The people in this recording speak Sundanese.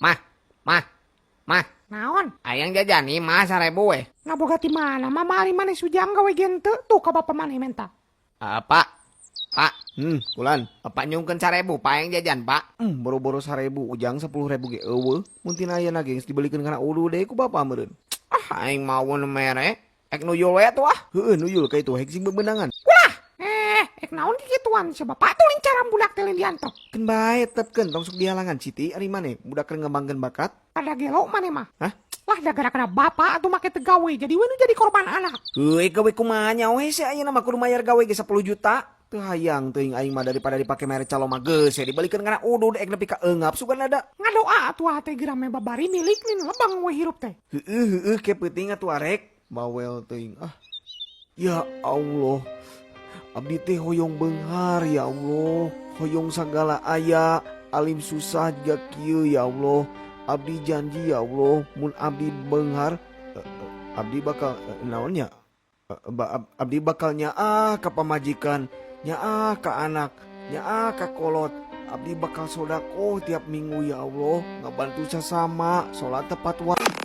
Mah, mah, mah. Naon? Hayang jajan nih mah 1000 we. Ngaboga ti mana? Mama ari maneh sujang gawe gente tuh ka bapak maneh menta. Pak, Pak. Kulan. Bapak nyungkeun 1000, Pak, hayang jajan, Pak. Boro-boro 1000, Ujang, 10.000 ge euweuh. Mun tina ayeuna ge geus dibeulikeun kana udu deui ku bapak meureun. Ah, aing mau nu mere. Ek nuyul we atuh ah. Heueuh, nuyul ka itu hek sing bebenangan. Ulah. Eh, ek naon kikituan si bapak tuh lincaran budak teh lain diantep. Keun bae tepkeun, tong sok dihalangan Siti, ari maneh budak keur ngembangkeun bakat. Ada gelo maneh mah. Hah? Lah, da gara-gara bapak atuh make teu gawe, jadi we nu jadi korban anak. Heueuh, gawe kumaha nya we si ayeuna mah kudu mayar gawe ge 10 juta. Teu hayang teuing aing mah, daripada dipake mere calo mah geus we dibalikeun kana udud, ek nepi ka eungap sugan ada. Ngadoa atuh teh geura me babari milik nin lebang we hirup teh. Heueuh heueuh, ke peuting atuh arek. Bawel teuing ah. Ya Allah. Abdi teh hoyong beunghar, ya Allah. Hoyong sagala aya, alim susah jiga kieu, ya Allah. Abdi janji, ya Allah, mun abdi beunghar abdi bakal naon nya? Abdi bakal nyaah ka pamajikan, nyaah ka anak, nyaah ka kolot. Abdi bakal sodakoh tiap minggu, ya Allah, ngabantu sesama, sholat tepat waktu.